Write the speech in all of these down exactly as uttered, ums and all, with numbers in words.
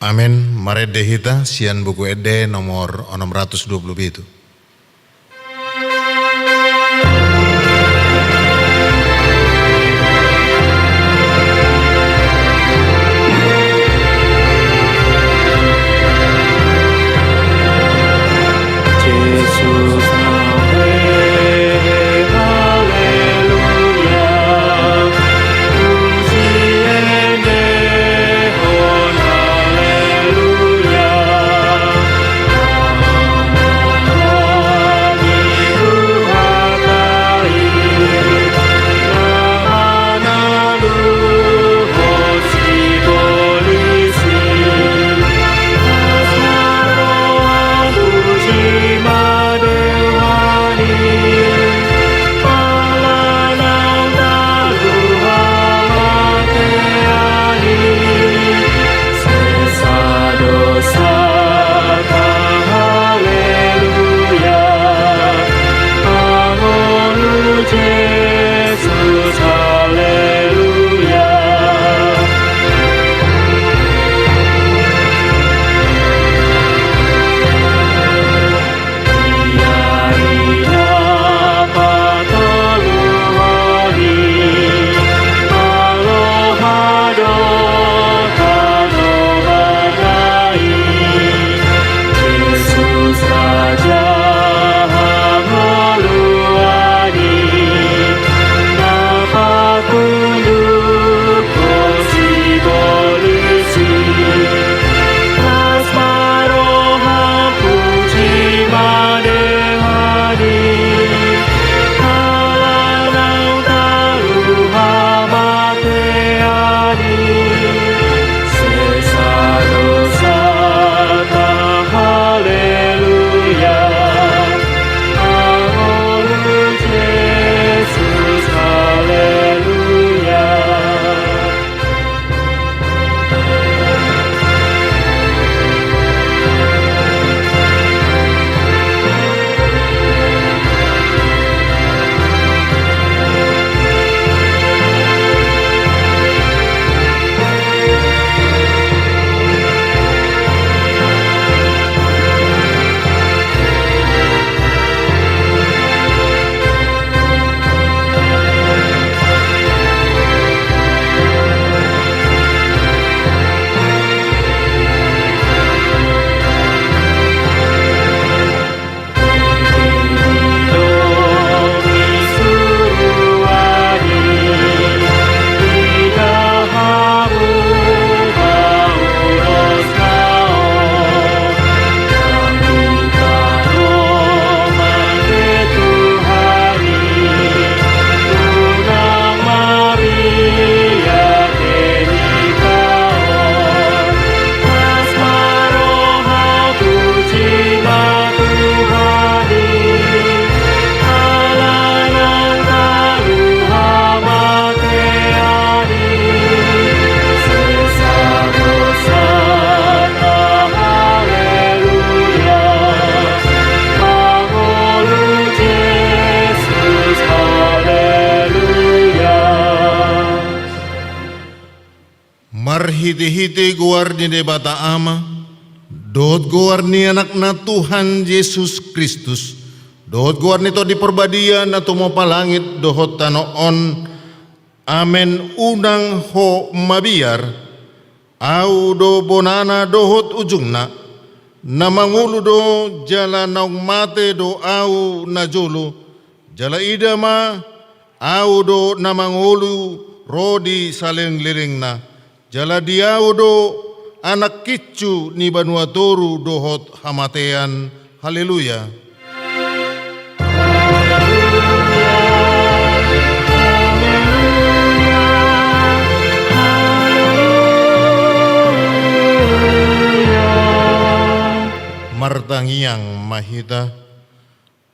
Amen. Marende hita sian Buku Ende nomor onom ratus dua puluh pitu. Jesus, haleluya. Pujian dehon haleluya. Amang Tuhan i, na manaluhon sibolis i. Las ma roham, puji ma dehon i. Ala naung talup hamatean i, sesa dosanta, haleluya. Mangolu Jesus, haleluya. Ia i na patoluhon i, maloha do tano bana i. Jesus Raja hangoluan i, na patunduk sibolis i. Las ma roham, puji ma dehon i. Ala naung talup hamatean i, sesa dosanta, haleluya. Mangolu Jesus, haleluya. Marhitehite goar ni Debata Ama, dohot goar ni Anakna Tuhan Jesus Kristus, dohot goar ni Tondi Parbadia na tumompa langit dohot tano on, amen, unang ho mabiar. Ahu do bonana dohot ujungna, na mangolu do jala naung mate do Ahu najolo, jala ida ma, Ahu do na mangolu ro di salelenglelengna, jala di Ahu do anakkinju ni banua toru dohot hamatean. Haleluya. Martangiang ma hita.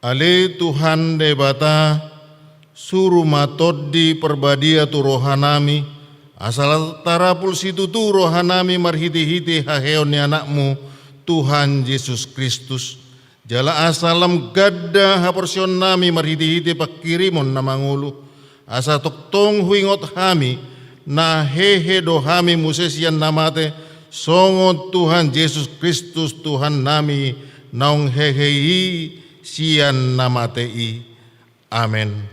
Ale Tuhan Debata, suru ma Tondi Parbadia tu rohanami, asa tarapul situtu rohanami marhitehite haheheon ni Anakmu, Tuhan Jesus Kristus. Jala asa lam ganda haporseaonnami marhitehite panghirimon na mangolu, asa tongtong huingot hami, na hehe do hami muse sian na mate, songon Tuhan Jesus Kristus Tuhannami, naung hehe i sian na mate i. Amen.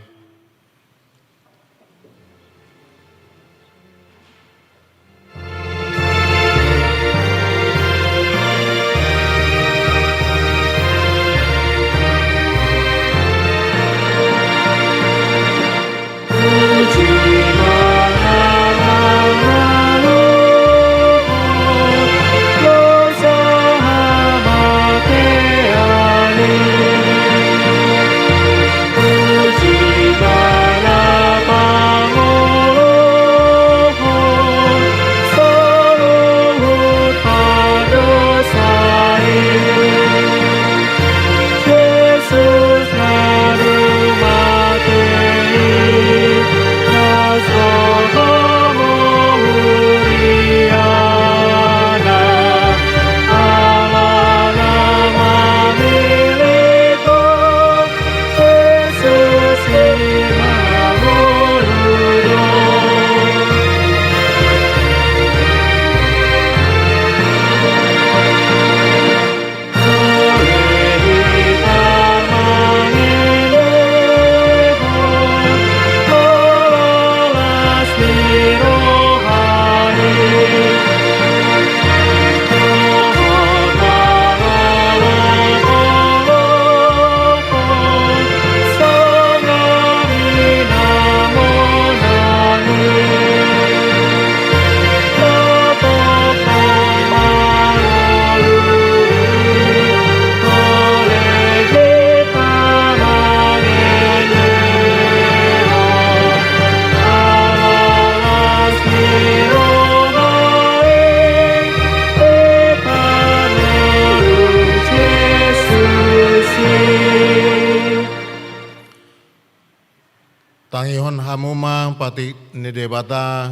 Tangihon hamu ma patik ni Debata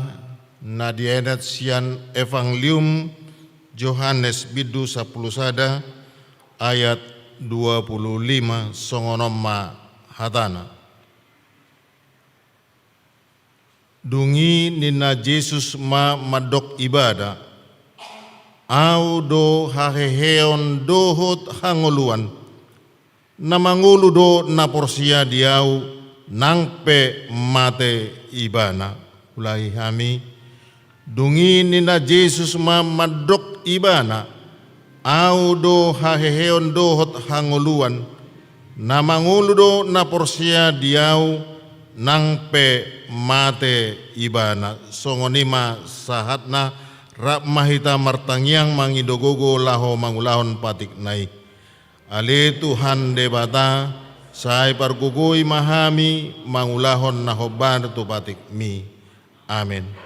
na dienet sian Evangelium Johannes bindu sampulu sada ayat dua pulu lima, songon on ma hatana. Dung i ninna Jesus ma mandok ibana: Ahu do haheheon dohot hangoluan. Na mangolu do na porsea di Ahu, nang pe mate ibana. Ulahi hami. Dung i ninna Jesus ma mandok ibana: Ahu do haheheon dohot hangoluan. Na mangolu do na porsea di Ahu, nang pe mate ibana. Songon i ma sahatna. Rap ma hita martangiang mangido gogo laho mangulahon patikna i. Ale Tuhan Debata, sai pargogoi ma hami mangulahon na hombar tu patikmi. Amen.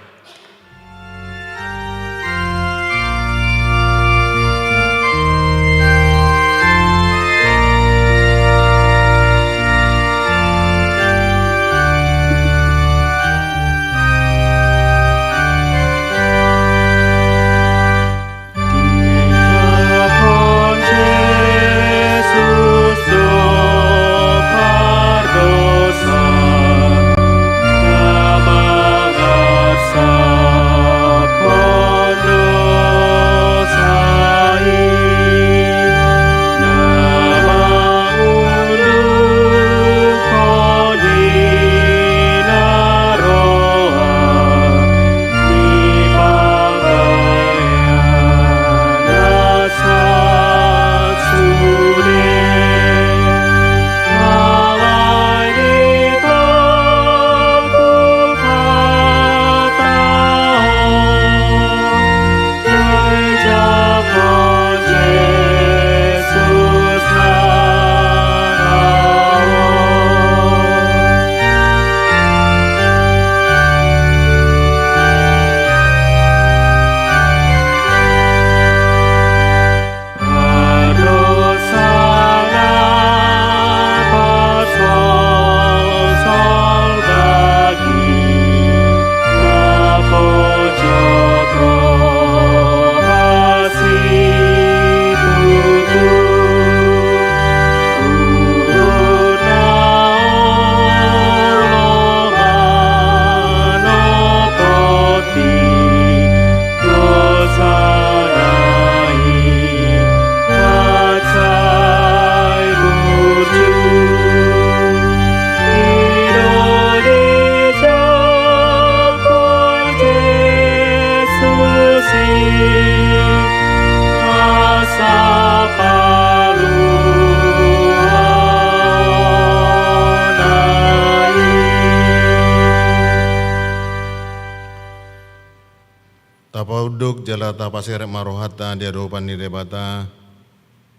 Tapaunduk jala tapaserep ma rohanta di adopan ni Debata,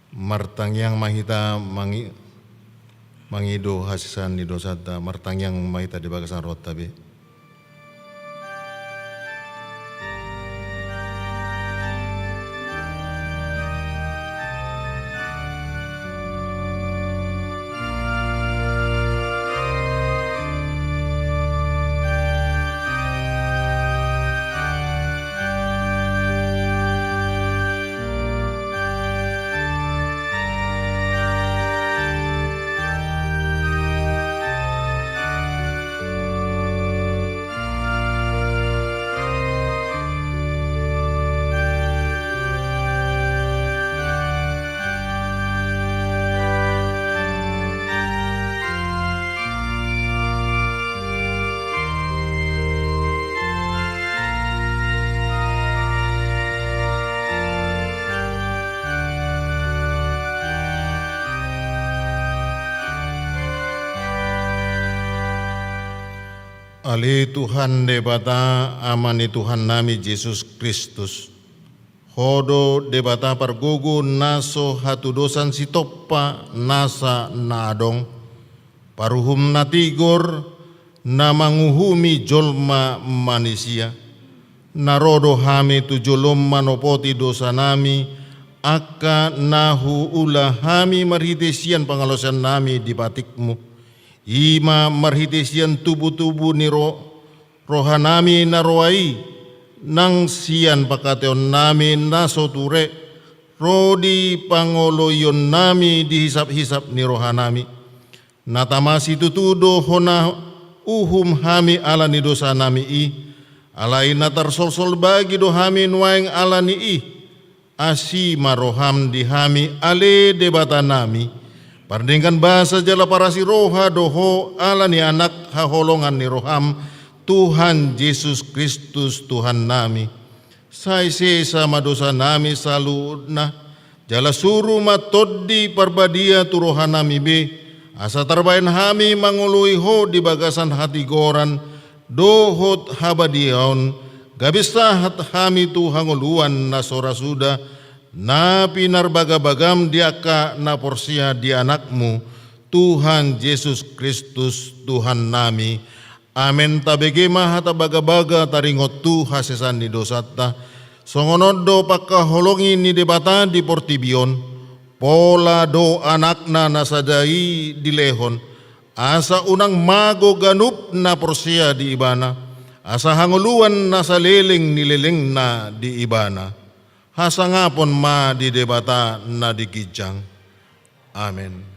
martangiang ma hita mangi-, mangido hasesaan ni dosanta, martangiang ma hita di bagasan rohanta be. Ale Tuhan Debata, Ama ni Tuhannami Jesus Kristus, Ho do Debata pargogo na so hatudosan sitompa nasa na adong, paruhum na tigor, na manguhumi jolma manisia. Na ro do hami tu jolom manopoti dosanami, angka na huula hami marhite sian pangalaosiannami di patikmu. I ma marhite sian tubutubu ni ro-, rohanami na roa i, nang sian pangkataionami na so ture, ro di pangoloionnami di hisaphisap ni rohanami. Na tama situtu do hona uhum hami ala ni dosanami i, alai na tarsolsol bagi do hami nuaeng ala ni i. Asi ma roham di hami, ale Debatanami, pardenggan basa jala parasi roha do Ho ala ni Anak haholongan ni roham, Tuhan Jesus Kristus Tuhannami. Sai sesa ma dosanami saluhutna, jala suru ma Tondi Parbadia tu rohanami be, asa tarbahen hami mangoloi Ho di bagasan hatigoran dohot habadiaon, gabe sahat hami tu hangoluan na so ra suda, na pinarbagabagam di angka na porsea di Anakmu, Tuhan Jesus Kristus, Tuhannami. Amen. Tabege ma hata bagabaga taringot tu hasesaan ni dosanta. Songon on do pangkaholongi ni Debata di portibi on, pola do Anakna na sada i dilehon, asa unang mago ganup na porsea di Ibana, asa hangoluan na saleleng ni lelengna di Ibana. Hasangapon ma di Debata na di ginjang. Amen.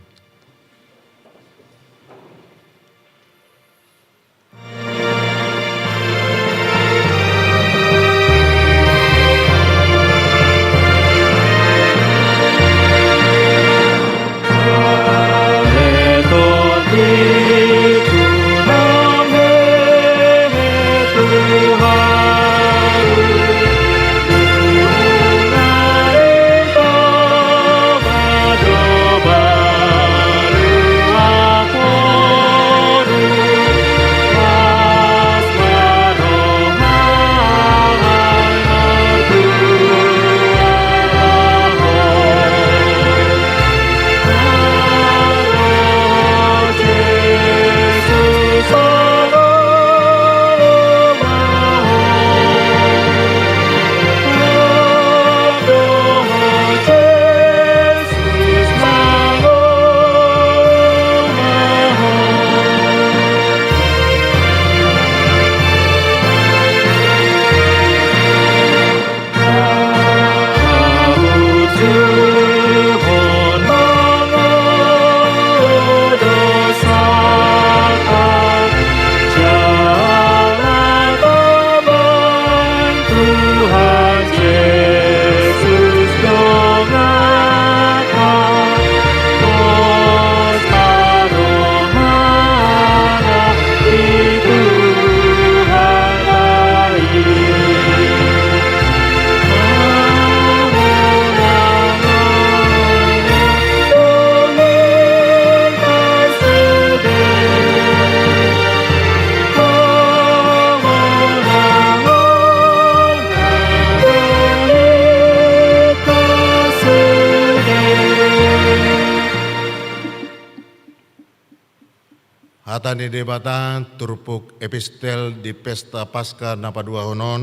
Hata ni Debata turpuk epistel di pesta Paska na paduahon on,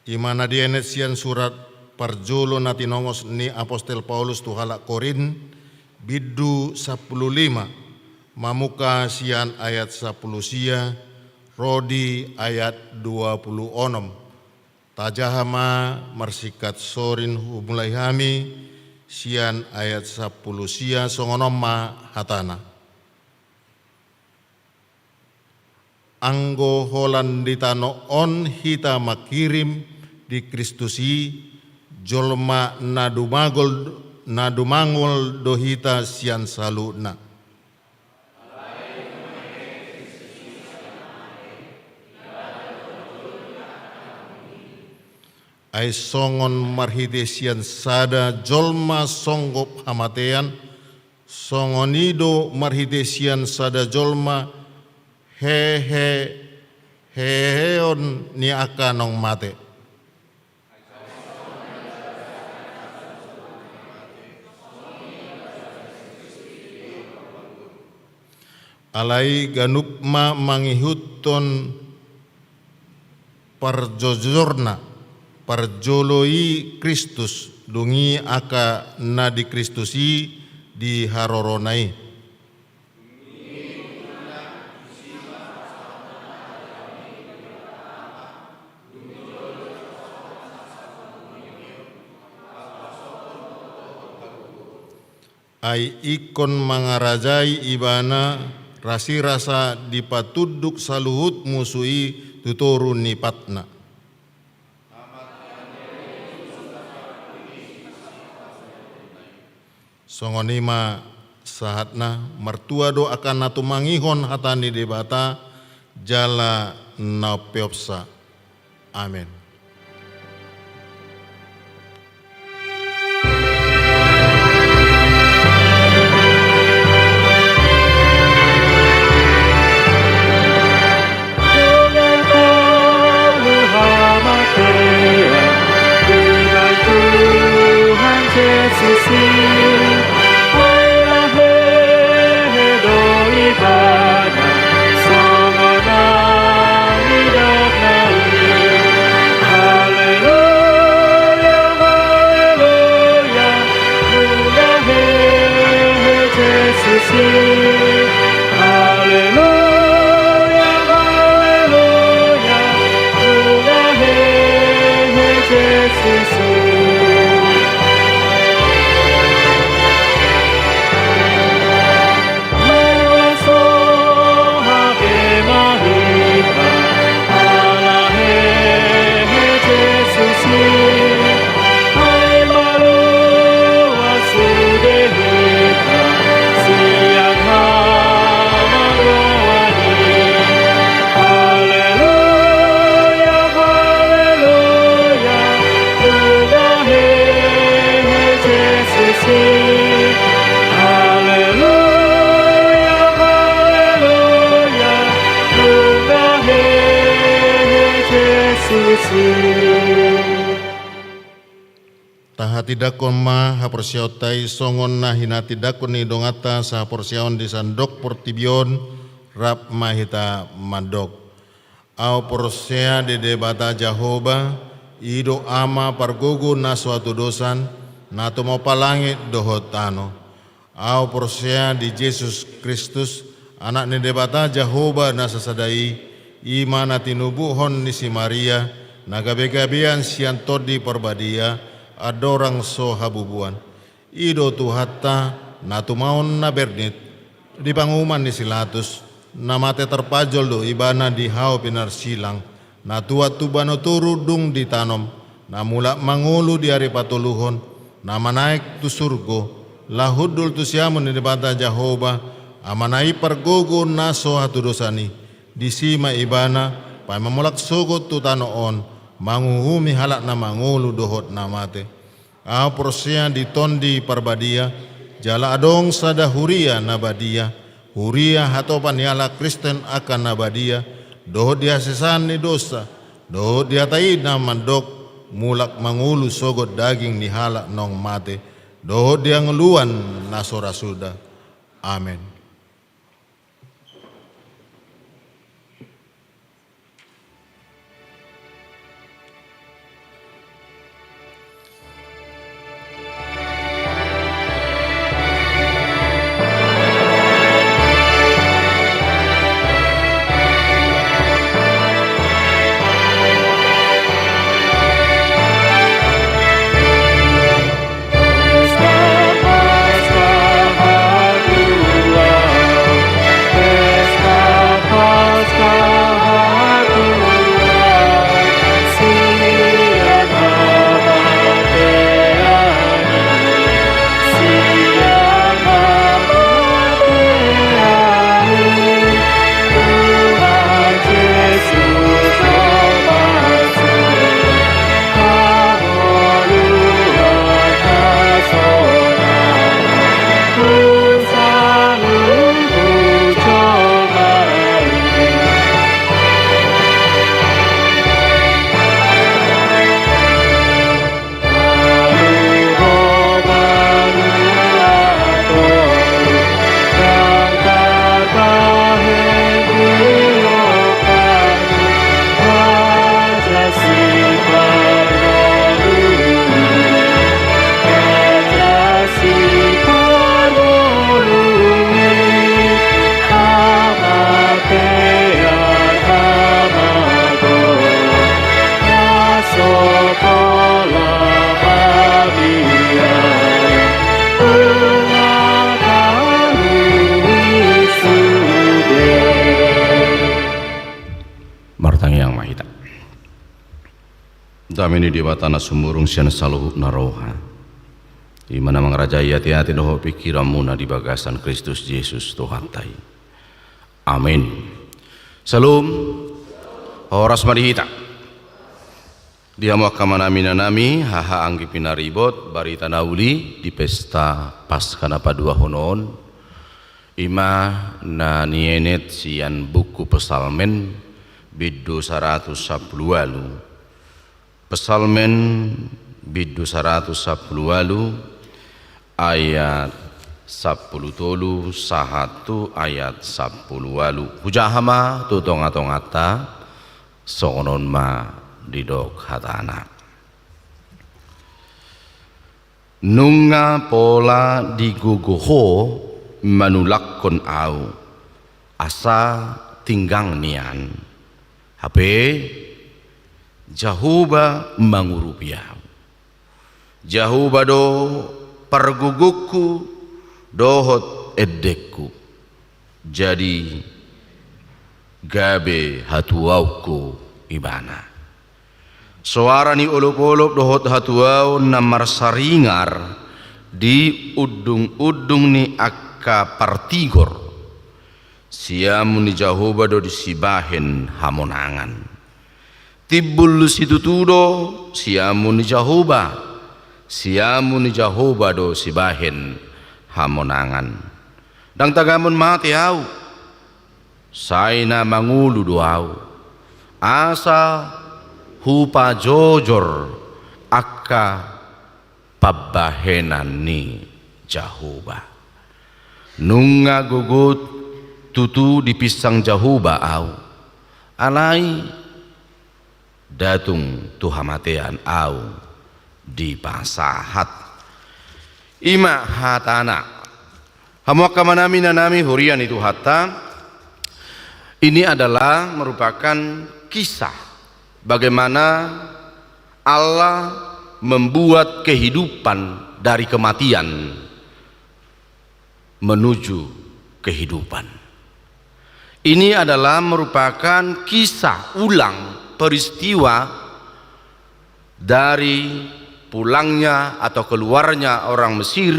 i ma na dienet sian surat parjolo na tinongos ni apostel Paulus tu halak Korint, bindu sampulu lima, mamungka sian ayat sampulu sia ro di ayat dua pulu onom. Tajaha ma marsingkat sorin, humulai hami sian ayat sampulu sia, songon on ma hatana. Anggo holan di tano on hita manghirim di Kristus i, jolma na dumangol, na dumangol do hita sian saluhutna. Ai songon marhite sian sada jolma songgop hamatean, songon i do marhite sian sada jolma hehe, heheon ni angka naung mate. Alai ganup ma mangihuthon parjojorna, parjolo i Kristus, dung i angka na di Kristus i di harorona i. Ai ingkon mangarajai ibana rasirasa dipatunduk saluhut musu i tu toru ni patna. Songon i ma sahatna, martua do angka na tumangihon hata ni Debata jala na umpeopsa. Amen. Tahatindangkon ma haporseaonta i songon na hinatindangkon ni donganta sahaporseaon di sandok portibi on, rap ma hita mandok. Ahu porsea di Debata Jahowa, i do Ama pargogo na so hatudosan, na tumompa langit dohot tano. Ahu porsea di Jesus Kristus, Anak ni Debata Jahowa na sasada i, i ma na tinubuhon ni si Maria, na gabegabean sian Tondi Parbadia, andorang so habubuan. I do Tuhanta, na tumaon na bernit, di panguhuman ni si Latus, na mate tarpanjol do ibana di hau pinarsilang, na tuat tu banua toru dung ditanom, na mulak mangolu di ari patoluhon, na manaek tu surgo, laho hundul tu siamun ni Debata Jahowa, Amana i pargogo na so hatudosan i, disi ma ibana, paima mulak sogot tu tano on, manguhumi halak na mangolu dohot na mate. Ahu porsea di Tondi Parbadia, jala adong sada huria na badia, huria hatopan ni halak Kristen angka na badia, dohot di hasesaan ni dosa, dohot di hata i na mandok, mulak mangolu sogot daging ni halak naung mate, dohot di hangoluan na so ra suda. Amen. Dame ni Debata na sumurung sian saluhut na roha, i ma na mangarajai ateate dohot pingkiranmuna di bagasan Kristus Jesus Tuhanta i. Amin. Syalom. Horas ma di hita. Di hamu angka amanami, inanami, haha anggi pinaribot, barita na uli di pesta Paska na paduahon on, i ma na nienet sian buku Psalmen, bindu saratus sampulu ualu. Psalmen bindu saratus sampulu ualu, ayat sampulu tolu sahat tu ayat sampulu ualu. Hujaha ma tu tongatonganta, songon on ma didok hatana. Nunga pola digogo Ho manulakkon ahu, asa tinggang nian. Hape Jahowa mangurupi ahu. Jahowa do pargogongku dohot endengku. Jadi gabe hatuaonku Ibana. Soara ni olopolop dohot hatuaon na marsaringar di undungundung ni angka partigor. Siamun ni Jahowa do sibahen hamonangan. Timbul situtu do siamun ni Jahowa, siamun ni Jahowa do sibahen hamonangan. Ndang tagamon mate ahu, sai na mangolu do ahu, asa hupajojor angka pambahenan ni Jahowa. Nunga gogo tutu dipinsang Jahowa ahu, alai ndang tung tu hamatean ahu dipasahat. I ma hatana. Hamu angka amanami, inanami, huria ni Tuhanta, ini adalah merupakan kisah bagaimana Allah membuat kehidupan dari kematian menuju kehidupan. Ini adalah merupakan kisah ulang peristiwa dari pulangnya atau keluarnya orang Mesir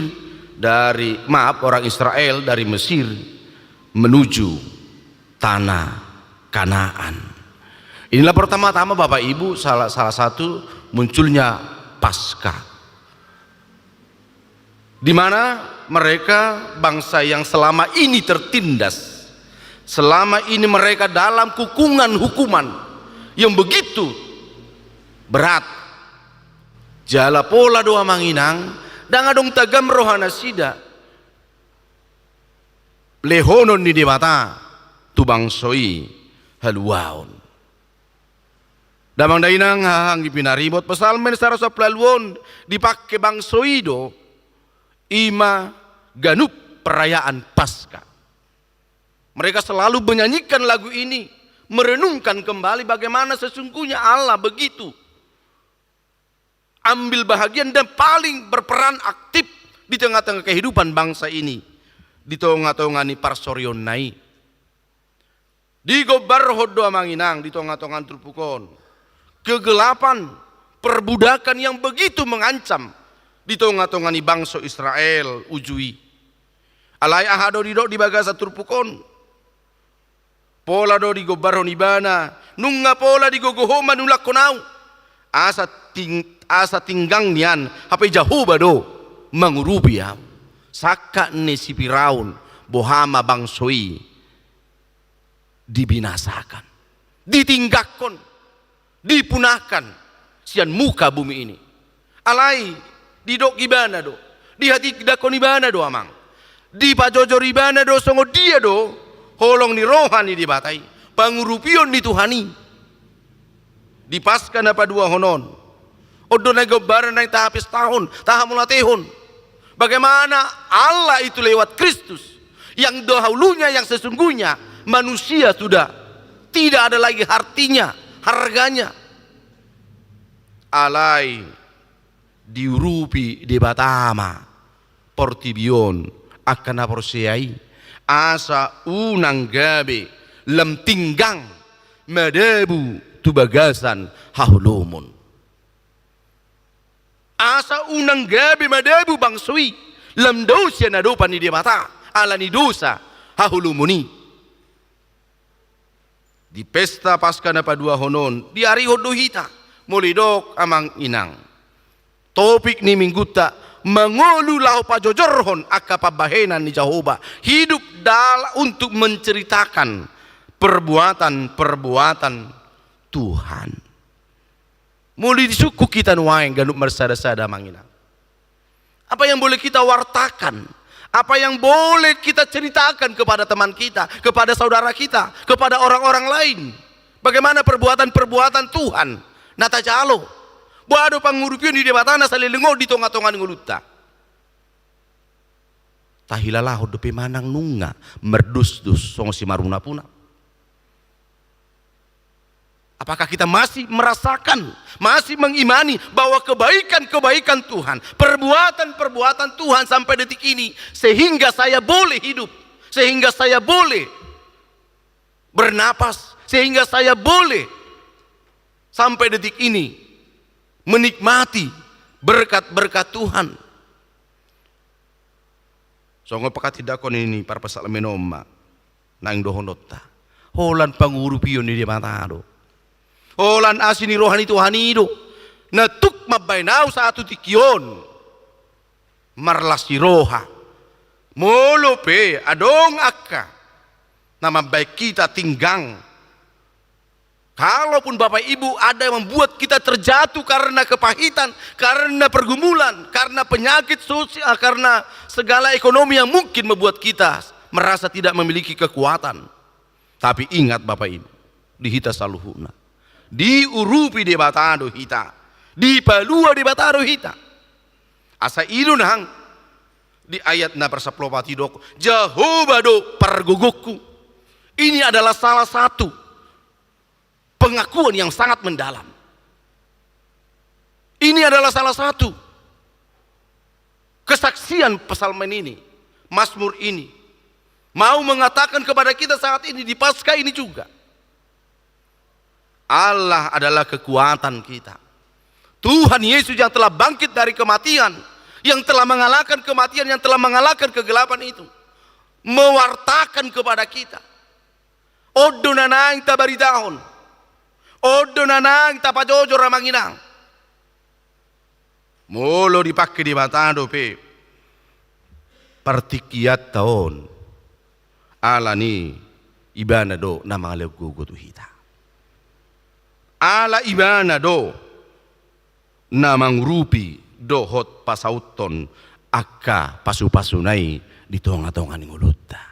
dari, maaf, orang Israel dari Mesir menuju tanah Kanaan. Inilah pertama-tama, Bapak Ibu, salah, salah satu munculnya Paskah. Di mana mereka, bangsa yang selama ini tertindas, selama ini mereka dalam kukungan hukuman yang begitu berat. Jala pola do, amang inang, ndang adong tagam roha nasida lehonon ni Debata tu bangso i haluaon. Damang dainang, haha anggi pinaribot, Psalmen saratus sampulu ualu on dipangke bangso i do, i ma ganup perayaan Paskah. Mereka selalu menyanyikan lagu ini, merenungkan kembali bagaimana sesungguhnya Allah begitu ambil bahagian dan paling berperan aktif di tengah-tengah kehidupan bangsa ini, di tonga-tonga ni parsorionna i. Digombarhon do, amang inang, di tonga-tonga turpuk on kegelapan, perbudakan yang begitu mengancam di tonga-tonga ni bangso Israel uju i. Alai aha do didok di bagasan turpuk on? Pola do digombarhon Ibana, nunga pola digogo Ho manulakkon ahu, asa ting-, asa tinggang nian, hape Jahowa do mangurupi ahu. Sangkap ni si Firaun, boha ma bangso i dibinasakan, ditinggangkon, dipunahkan sian muka bumi ini. Alai didok Ibana do, dihatindanghon Ibana do, amang. Dipajojor Ibana do songon dia do holong ni roha ni Debata i, pangurupion ni Tuhan i. Di Paska na paduahon on, on do na gombaran na taha pestahon, taha mauliatehon. Bagaimana Allah itu lewat Kristus, yang dahulunya, yang sesungguhnya manusia sudah tidak ada lagi artinya, harganya. Alai diurupi Debata ma portibi on, angka na porsea i, asa unang gabe lam tinggang madabu tu bagasan haholomon. Asa unang gabe madabu bangso i, lam dao sian adopan ni Debata, ala ni dosa haholomon i. Di pesta Paska na paduahon on, diarihon do hita, molo didok amang inang. Topik ni minggunta, mangolu laho pajojorhon angka pambahenan ni Jahowa, hidup dalam untuk menceritakan perbuatan-perbuatan Tuhan. Molo disungkun hita nuaeng ganup marsada-sada amang inang. Apa yang boleh kita wartakan? Apa yang boleh kita ceritakan kepada teman kita, kepada saudara kita, kepada orang-orang lain? Bagaimana perbuatan-perbuatan Tuhan na tajalo? Boha do pangurupion ni Debata na saleleng on di tonga-tonga ni ngolunta? Tahilalahon dope manang nunga mardusdus songon simarunap-unap? Apakah kita masih merasakan, masih mengimani bahwa kebaikan-kebaikan Tuhan, perbuatan-perbuatan Tuhan sampai detik ini, sehingga saya boleh hidup, sehingga saya boleh bernapas, sehingga saya boleh sampai detik ini menikmati berkat-berkat Tuhan? Songon pangkatindangkon ni parpsalmen on ma naeng dohononta. Holan pangurupion ni Debata do. Holan asi ni roha ni Tuhan i do na tuk mambahen ahu sahat tu tingki on marlas ni roha. Molo pe adong angka na mambahen hita tinggang, kalaupun Bapak Ibu ada yang membuat kita terjatuh karena kepahitan, karena pergumulan, karena penyakit sosial, karena segala ekonomi yang mungkin membuat kita merasa tidak memiliki kekuatan. Tapi ingat Bapak Ibu, di hita saluhutna, diurupi Debata do hita, dipalua Debata do hita. Asa i do nang di ayat na parsapuluopat didok, Jahowa do pargogongku. Ini adalah salah satu pengakuan yang sangat mendalam. Ini adalah salah satu kesaksian psalmen ini, Mazmur ini, mau mengatakan kepada kita saat ini di Paskah ini juga, Allah adalah kekuatan kita. Tuhan Yesus yang telah bangkit dari kematian, yang telah mengalahkan kematian, yang telah mengalahkan kegelapan itu, mewartakan kepada kita. On do na naeng tabaritahon. On do na naeng tapajojor amang inang. Molo dipangke Debata dope partingkianta on, ala ni Ibana do na mangalean gogo tu hita. Ala Ibana do na mangurupi dohot pasauthon angka pasu-pasuna i di tonga-tonga ni ngolunta.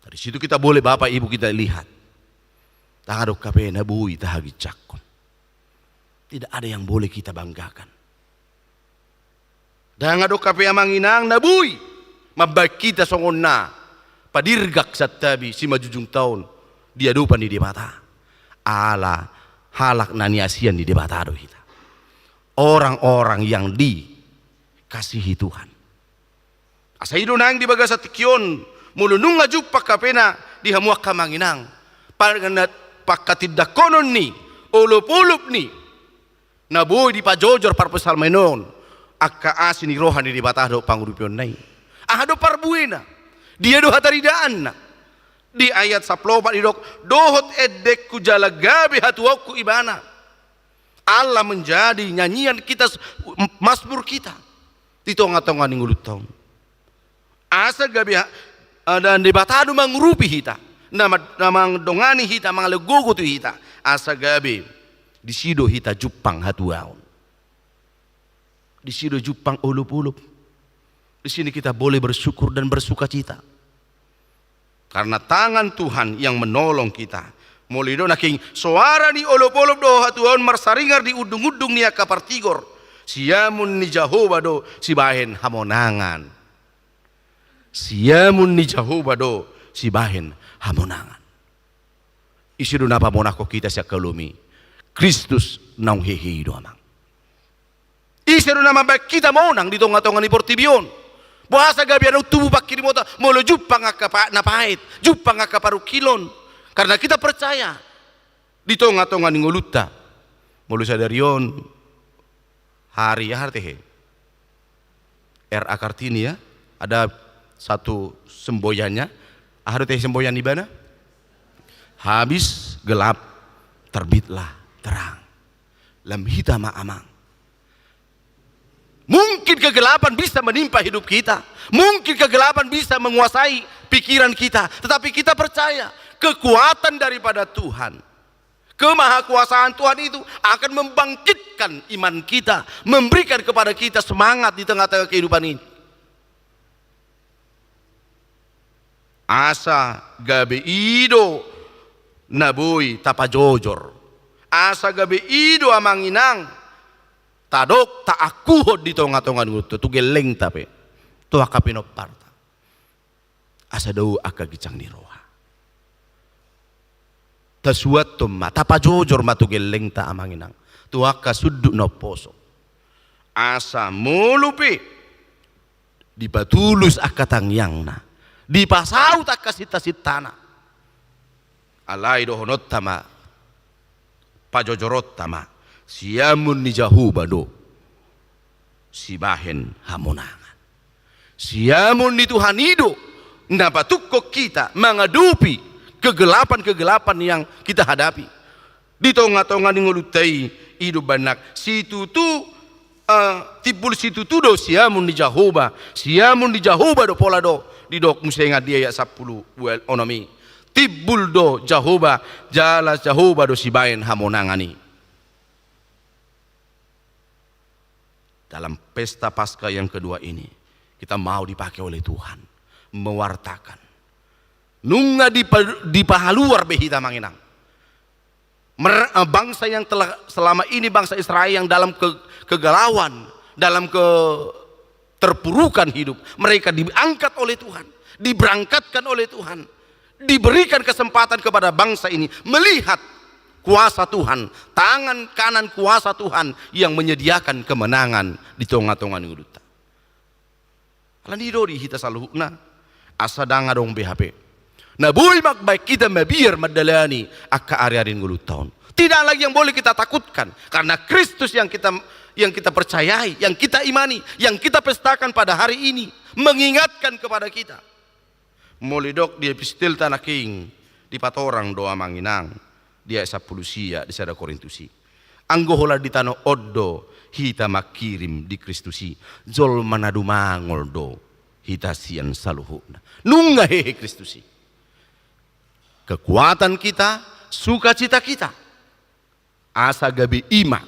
Dari situ kita boleh, Bapak Ibu, kita lihat, ndang adong hape na boi tahaginjangkon. Tidak ada yang boleh kita banggakan. Ndang adong hape amang inang na boi mambahen hita songon na padirgak santabi simanjujungta on di adopan ni Debata. Ala halak na niasian ni Debata do hita. Orang-orang yang dikasihi Tuhan. Asa i do naeng di bagasan tingki on, molo nunga jumpang hape na di hamu angka amang inang, pangkatindangkonon ni olop-olop ni na boi dipajojor parpsalmen on, angka asi ni roha ni Debata dohot pangurupionna i. Aha do parbuena? Dia do hataridaanna? Di ayat sampulu opat didok, dohot endengku jala gabe hatuaonku Ibana. Allah menjadi nyanyian kita, mazmur kita di tonga-tonga ni ngolunta on. Asa gabe ha-, eh, dan Debata do mangurupi hita, na ma-, na mandongani hita, mangalean gogo tu hita. Asa gabe disi do hita jumpang hatuaon. Disi do jumpang olop-olop. Di sini kita boleh bersyukur dan bersukacita. Karena tangan Tuhan yang menolong kita. Molo didok nangkin, soara ni olop-olop dohot hatuaon marsaringar di undung-undung ni angka partigor. Siamun ni Jahowa do sibahen hamonangan. Siamun ni Jahowa do sibahen hamonangan. Ise do na pamonanghon hita sian halom i? Kristus naung hehe i do, amang. Ise do na mambahen hita monang di tonga-tonga ni portibi on? Boasa gabe adong tubu pangkirimota molo jumpang angka pa-, na paet, jumpang angka parungkilon? Karena kita percaya di tonga-tonga ni ngolunta, molo sadari on Hari, aha do tehe? R A Kartini, ya. Ada satu semboyannya. Aha do tehe semboyan ibana? Habis gelap, terbitlah terang. Lam hita ma, Amang. Mungkin kegelapan bisa menimpa hidup kita. Mungkin kegelapan bisa menguasai pikiran kita. Tetapi kita percaya kekuatan daripada Tuhan, kemahakuasaan Tuhan itu akan membangkitkan iman kita, memberikan kepada kita semangat di tengah-tengah kehidupan ini. Asa gabe i do na boi tapajojor. Asa gabe i do, Amang Inang, tadok, taangkuhon di tonga-tonga ni ngolunta, tu gellengta pe, tu angka pinomparta. Asa dao angka ginjang ni roha. Tasuathon ma, tapajojor ma tu gellengta, Amang Inang, tu angka sundut na umposo. Asa molo pe dipatulus angka tangiangna, dipasaut angka sinta-sintana, alai dohononta ma, pajojoronta ma, siamun ni Jahowa do sibahen hamonangan. Siamun ni Tuhan i do na patungkon hita mangadopi kegelapan-kegelapan yang kita hadapi. Di tonga-tonga ni ngolunta i, i do umbahen nang situtu, eh, timbul situtu do siamun ni Jahowa, siamun ni Jahowa do pola do, didok muse nangkin di ayat sampulu ualu onom i. Timbul do Jahowa, jala Jahowa do sibahen hamonangan i. Dalam pesta Paskah yang kedua ini, kita mau dipakai oleh Tuhan, mewartakan. Nunga dipa-, dipahaluar be hita, Amang Inang. Mer-, eh, bangsa yang telah selama ini, bangsa Israel yang dalam ke-, kegalauan, dalam keterpurukan hidup, mereka diangkat oleh Tuhan, diberangkatkan oleh Tuhan, diberikan kesempatan kepada bangsa ini melihat kuasa Tuhan, tangan kanan kuasa Tuhan yang menyediakan kemenangan di tonga-tonga ni ngolunta. Alani i do di hita saluhutna, asa ndang adong be hape na boi mambahen hita mabiar mandalani angka ari-ari ni ngolunta on. Tidak lagi yang boleh kita takutkan, karena Kristus yang kita, yang kita percayai, yang kita imani, yang kita pestakan pada hari ini, mengingatkan kepada kita. Molo didok di epistelta nangkin, dipatorang do, Amang Inang, di ayat sampulu sia di sada Korintus i. Anggo holan di tano on do hita mangkirim di Kristus i, jolma na dumangol do hita sian saluhutna. Nunga hehe Kristus i. Kekuatan kita, sukacita kita. Asa gabe i ma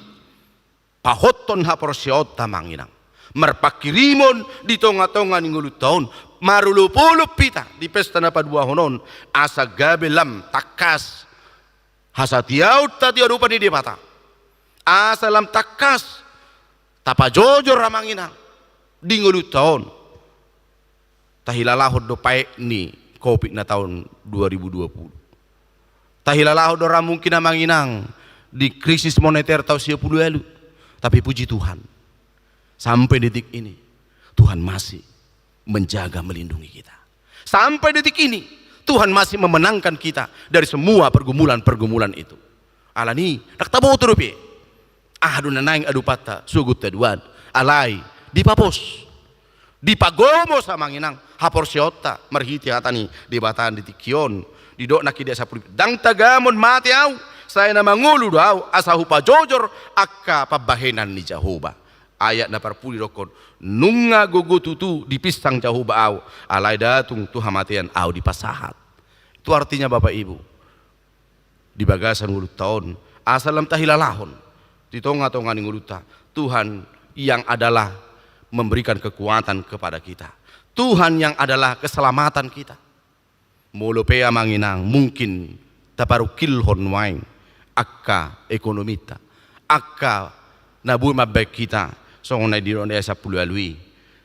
pahothon haporseaonta, Amang Inang, marpangkirimon di tonga-tonga ni ngolunta on, marolop-olop hita di pesta na paduahon on, asa gabe lam tangkas hasatiaonta di adopan ni Debata. Asa lam tangkas tapajojor, Amang Inang, di ngolunta on. Tahilalahon do paet ni covid na taon dua ribu dua puluh. Tahilalahon do ra mungkin, Amang Inang, di krisis moneter taon sia pulu ualu. Tapi puji Tuhan, sampai detik ini Tuhan masih menjaga, melindungi kita. Sampai detik ini Tuhan masih memenangkan kita dari semua pergumulan-pergumulan itu. Alani i, ndang taboto dope aha do na naeng adopanta sogot haduan. Alai dipapos, dipagomos, Amang Inang, haporseaonta marhite hata ni Debata di tingki on. Didok nangkin di ayat sampulu, ndang tagamon mate ahu, sai na mangolu do ahu asa hupajojor angka pambahenan ni Jahowa. Ayat na parpudi dokkon, nunga gogo tutu dipinsang Jahowa ahu, alai ndada tung tu hamatean ahu dipasahat. Itu artinya, Bapak Ibu, di bagasan ngolunta on, asa lam tahilalahon di tonga-tonga ni ngolunta, Tuhan yang adalah memberikan kekuatan kepada kita. Tuhan yang adalah keselamatan kita. Molo pe, Amang Inang, mungkin taparungkilhon nuaeng angka ekonominta, angka na boi mambahen hita, songon na didok di ayat sampulu ualu i,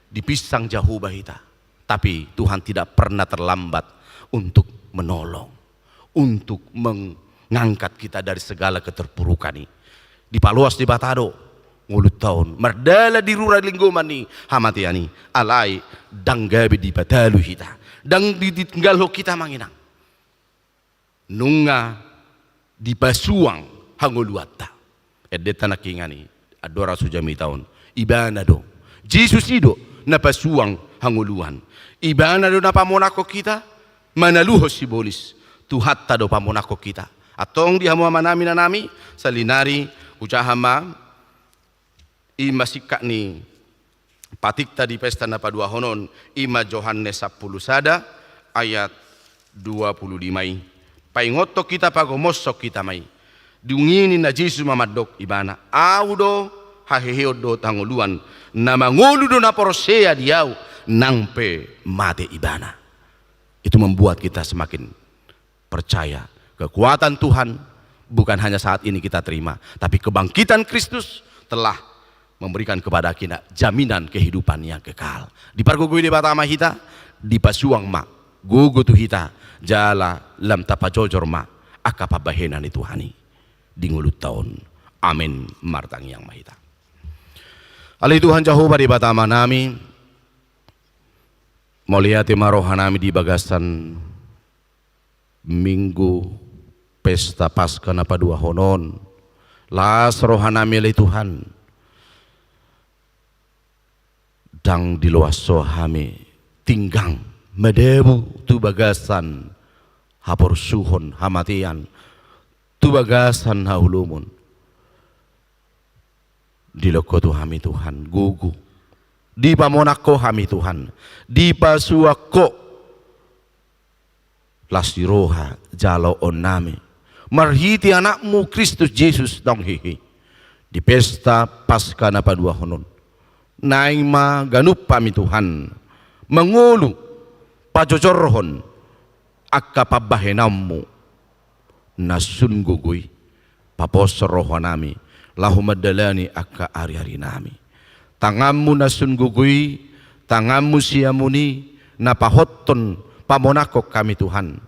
dipinsang Jahowa hita. Tapi Tuhan tidak pernah terlambat untuk menolong, untuk mengangkat kita dari segala keterpurukan i. Dipaloas Debata do ngolunta on mardalan di rura linggoman ni hamatean i, alai ndang gabe dipatalu hita, ndang ditinggalhon hita, Amang Inang. Nunga dipasuang hangoluanta. Endenta nangkiningan i, andorang so jamita on, Ibana do. Jesus i do na pasuang hangoluan. Ibana do na pamonangkon hita manaluhon sibolis. Tuhanta do pamonangkon hita. Antong di hamu amanami, inanami, salinari hujaha ma i ma singkat ni patikta di pesta na paduahon on, i ma Johannes sampulu sada ayat dua pulu lima i. Paingothon hita, pagomoshon hita ma i. Dung i ninna Jesus ma mandok ibana, Ahu do haheheon dohot hangoluan. Na mangolu do na porsea di Ahu, nang pe mate ibana. Itu membuat kita semakin percaya. Kekuatan Tuhan bukan hanya saat ini kita terima, tapi kebangkitan Kristus telah memberikan kepada kita jaminan kehidupan yang kekal. Dipargogoi Debata ma hita, dipasuang ma gogo tu hita, jala lam tapajojor ma angka pambahenan ni Tuhan i di ngolunta on. Amen. Martangiang ma hita. Ale Tuhan Jahowa Debata Amanami, mauliate ma rohanami di bagasan Minggu Pesta Paskah na paduahon on. Las rohanami ale Tuhan, ndang diloas Ho hami tinggang madabu tu bagasan haporsuhon, hamatean, tu bagasan haholomon. Dilehon Ho tu hami Tuhan gogo, dipamonang Ho hami Tuhan, dipasuang Ho las ni roha jaloonnami marhite Anakmu Kristus Jesus naung hehe di Pesta Paskah na paduahon on. Naeng ma ganup hami Tuhan mangolu pajojorhon angka pambahenanmu na sun gogo i, papos rohanami laho mandalani angka ariarinami. Tanganmu na sun gogo i, tanganmu siamun i, na pahothon pamonangkon hami Tuhan.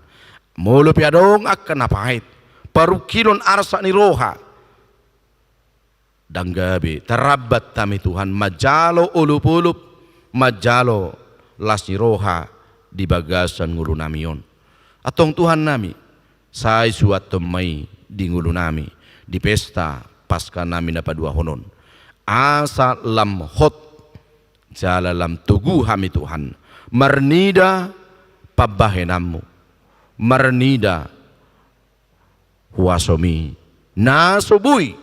Molo pe adong angka na pait, parungkilon arsak ni roha, ndang gabe tarambat hami Tuhan manjalo olopolop, manjalo las ni roha di bagasan ngolunami on. Antong Tuhannami, sai suanhon ma i di ngolunami di Pesta Paskanami na paduahon on, asa lam hot jala lam togu hami Tuhan marnida pambahenanmu, marnida huasomi na so boi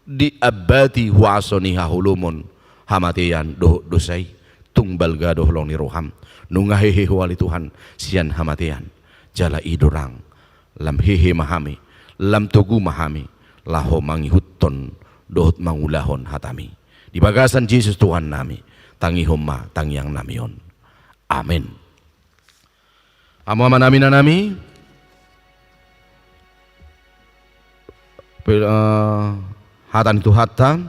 diambati huaso ni haholomon, hamatean dohot dosa i. Tung balga do holong ni roham. Nunga hehe Ho ale Tuhan sian hamatean, jala i do rang lam hehe ma hami, lam togu ma hami laho mangihuthon dohot mangulahon hatami. Di bagasan Jesus Tuhannami, tangihon ma tangiangnami on. Amen. Hamu amanami, inanami, pe-, eh, hata ni Tuhanta,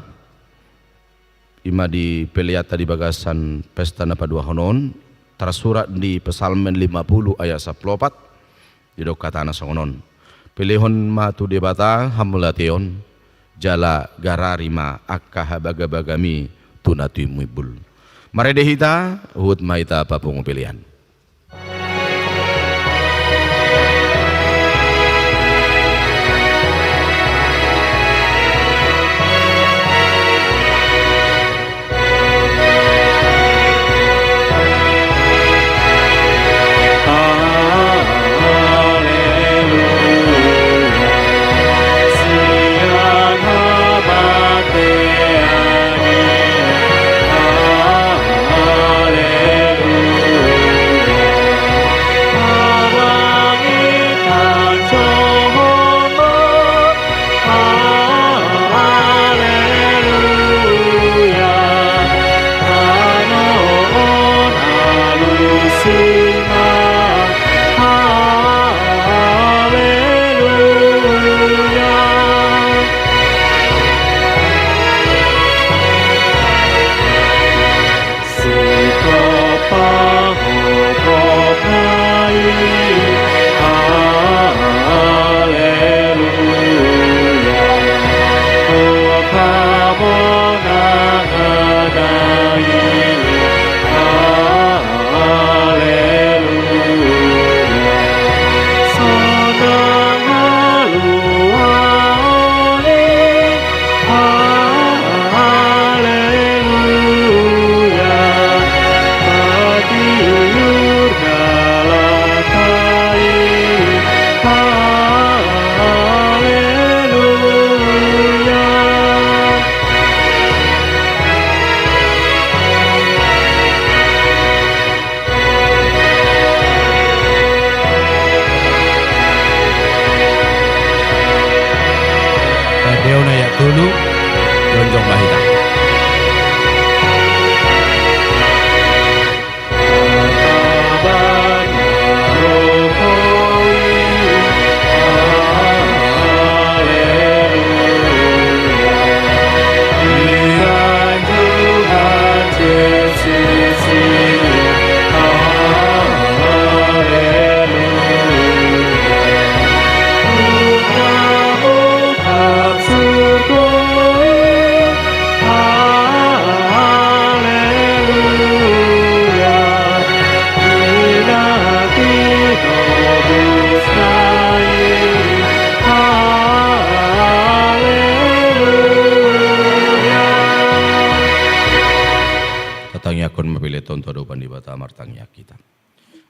i ma di peleanta di bagasan pesta na paduahon on, tarsurat di Psalmen lima puluh ayat sampulu opat, didok hatana songon on: Pelehon ma tu Debata hamauliateon, jala garari ma angka habagabagami tu na tumumbul. Marende hita, huhut ma hita papungu pelean. tu adopan Debata martangiang hita.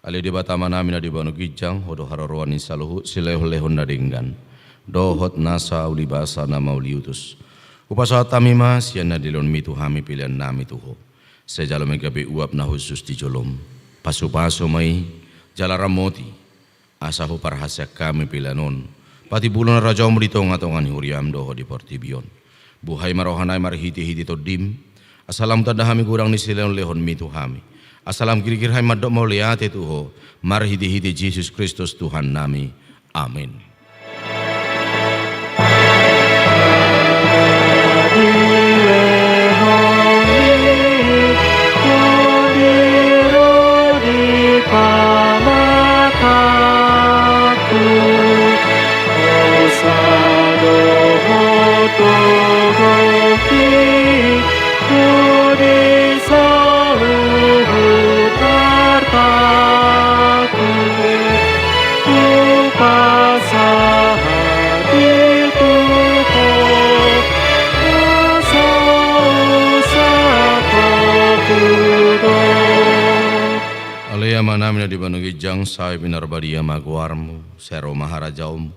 Ale Debata Amanami na di banua ginjang, Ho do haroroan ni saluhut silehonlehon na denggan dohot nasa ulibasa na mauliutus. Hupasahat hami ma sian na nilehonMi tu hami peleannami tu Ho. Sai jalo ma i gabe uap na hushus di jolom. Pasupasu ma i jala ramoti, asa huparhaseang hami pelean on patimbulhon harajaonMu di tongatonga ni huriaM dohot di portibi on. Buhai ma rohanami marhitehite TondiM, asa lam tanda hami godang ni silehonlehonMi tu hami, asa lam girgir hami mandok mauliate tu Ho, marhitehite Jesus Kristus Tuhannami. Amen. Ale Amanami na di banua ginjang, sai pinarbadia ma goarMu, sai ro ma harajaonMu,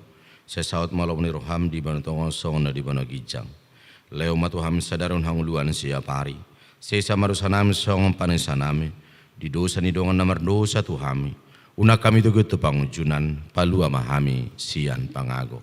sai saut ma lomo ni rohaM di banua tonga on songon na di banua ginjang. Lehon ma tu hami sadari on hangoluan siapari. Sesa ma dosanami songon panesanami di dosa ni dongan na mardosa tu hami. Unang hami togihon tu pangunjunan, palua ma hami sian pangago.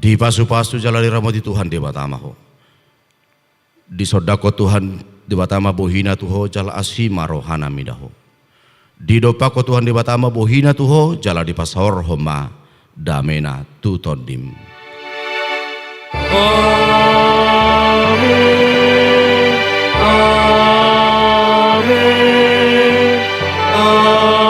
Dipasupasu jala diramoti Tuhan Debata ma ho. Disondangkon Tuhan Debata ma bohiNa tu ho jala asi ma rohaNa mida ho. Didompakkon Tuhan Debata ma bohiNa tu ho jala dipasaorhon ma dameNa tu tondim. Amen. Amen. Amen.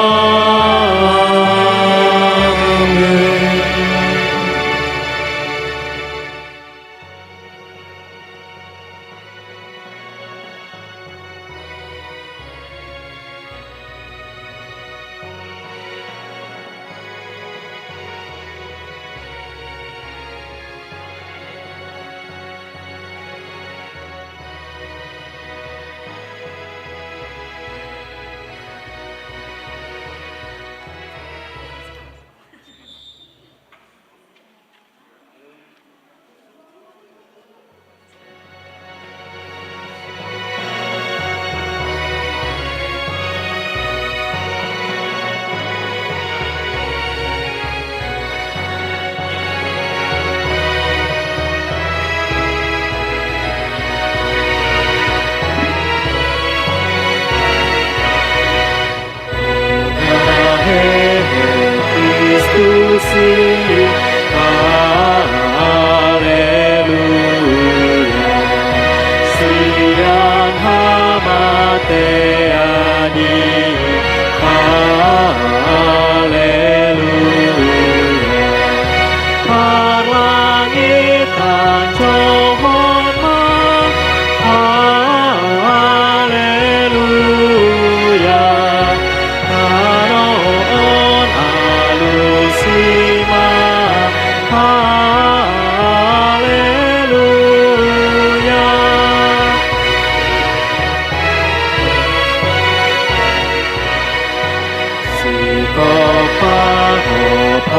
Kristus i, haleluya. Sian hamatean i, haleluya. Parlangit tanjongkon ma, haleluya. Tano on alusi ma, haleluya. Singkop panghophopna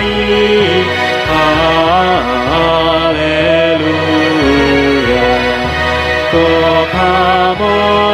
i, haleluya. Gok hamu